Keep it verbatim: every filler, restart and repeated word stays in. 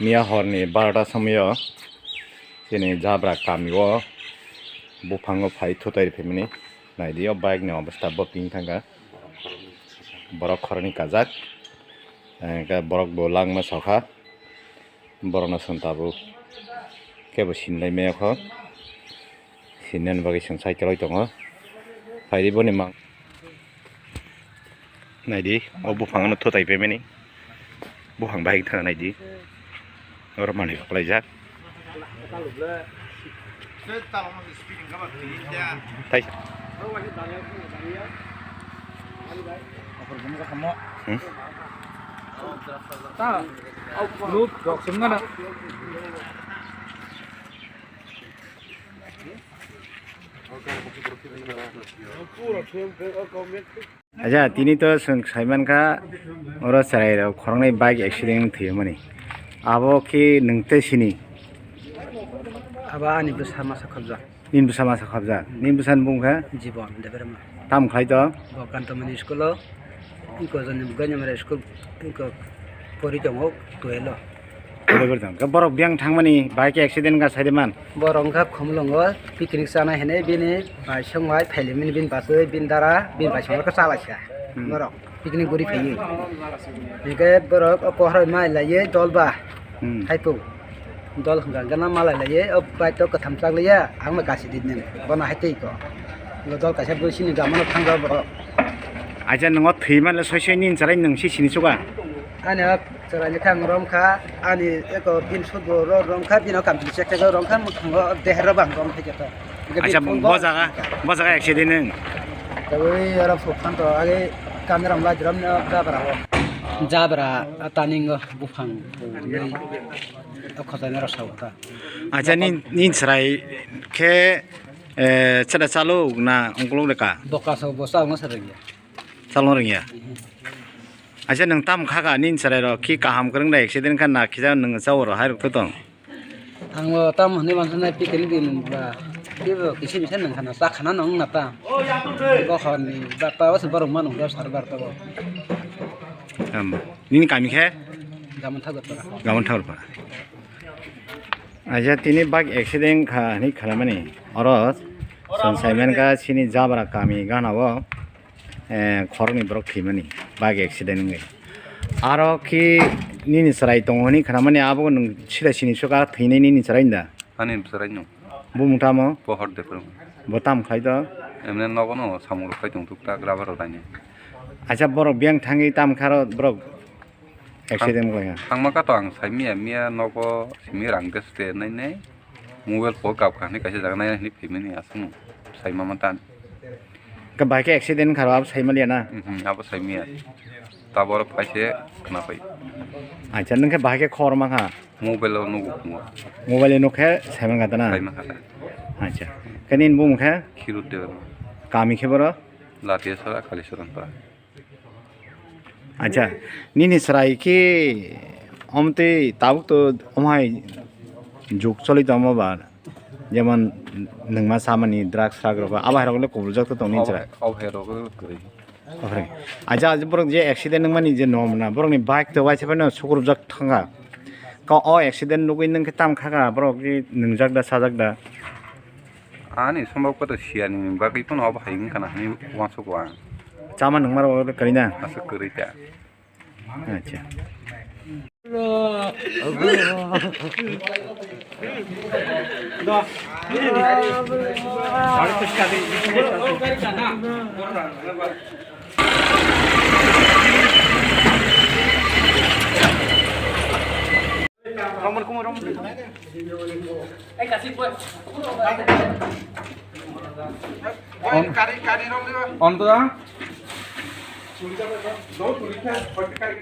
Miya horni barota somoio chini Jabra kamio buphango phai thutai riphaimani. Naidi o bike ni obostha bo ping thangkha. Borok khoroknwi kajak. Hwnkhe borok bo langma sokha. Borokno chwng tabuk kebo sinlai maya kho. Sinani bagwi chwng cycle oi tongo. Phaidi boni mang. Naidi, o buphang ano thutai phaimani. Buphang bahai thana naidi. Oro manwi kwlaijak. Tai. Hmm? Acha, tini to chwng saimankha, oro chwrairok khoroknwi bike accident wng thwimani. Abo khe nwng tei sini? Abo ani bwsa masa khobjak. Nini bwsa masa khobjak? Nini bwsani bumung khe? Jibon Debbarma. Tamo khlai to? Bo Kantamani school o, iko joni Ganyamara school, iko pori tongo, twelve o. Debbarma. Khe borok biyang thangmani bike accident wngkha saide man? Borok wngkha Khumulwngo picnic chanai hinwi bini baisong bai phailimani bini bachwi bini dara bini baisong bai khe chalaisa. Hmm. Borok picnic guri phaiwi. Hinkhe borok o pohor mai laiwi dolba. Hmm. Haiphuk dol hwnkha hwnkhe no malai laiwi o bike o kwtham chak liya ang bai kasi di nini bono hai twi ko. Dol kaisa bwsini gamano thangjago borok. Acha nwngo thwi manle soi soi nini chwrai nwng si sini chuka? Ani o chwraini khe ang romkha, ani eko bini sut bo ro-, romkha, bini o kampli chek chek romkha, mwkhango deher rok bo ang romkha khe to. Acha, bo jaga, bo jaga accident wng? Tabwi oro phuk khan to age camera lai drum no jabra o. Jabra a taningo buphang o khojani rok sao ta. Acha, nini, nini chwrai khe, eh, chwla chalok na ungkuluk rwkha? Bokaso bo chalokna sa rwngya. Chalokna rwngya. Acha, nwng tamo kha kha nini chwrai rok khi kaham kwrwng da accident kha na kisa nwng cha oro hai rok to tong? Ang bo tamo hwnwi mansa nai picnic din ba. Kebo kisi misa nwng khana cha khana nwng na ta. Bo horni ba ta o se borok ma nwng sar bar ta bo. Tamo. Nini kami khe? Gamon Thakur para. Gamon Thakur para. Acha, tini bike accident kha hwnwi khlaimani. Oro chwng saimankha chini Jabra kami gana o. Eh, khoroknwi borok thwimani bike accident wngwi. Aro khe nini chwrai tongo hwnwi khnamani, abo nwng sida sini suka thwinai nini chwrai da? Ani chwrai no. Bumung tamo? Pohor de phuru. Bo tam khlai do? Emne nogo no samung rok khai tong tuk tak rubber rok lainai. Acha, borok biyang thangwi tam kharo borok accident wngkha? Thangma ka to ang sai miya, miya nogo simi rang de ste nai nai. Mobile po kap kha hinwi kaisa jaga nai hinwi phaimani aswk no sai ma tan. Ka bai khe accident kha ro abo sai maliya na? Mhm, abo sai miya. Taboro paise khna pai. Acha, nwng khe bai khe khor ma kha? Mobile o nugo khungo. Mobile o nuk khe sai man kha ta na? Sai ma kha ta. Acha. Khe nini bumung khe? Khiru Debbarma. Kami khe boro? Latiasora Kalisaran para. Acha, nini chwrai khe omtwi tabuk to omhai juk choli tongma ba, jemon nwngma samani drugs srag rok abo hai rok le kubul jak to tong nini chwrai. Obo hai rok kwrwi. Obo hai. Acha, borok je accident wngmani je nom na borokni bike to waisa phano sukrubjak thangkha. Ka o accident nugwi nwng khe tam kha kha borok je nwngjak da sajak da. Ani sombab koto siyani bagwi phano obo hai wngkha na hinwi uansukgo ang. Chama nungma rok kwrwi na? Aswk kwrwi ta. Acha. On, on to da.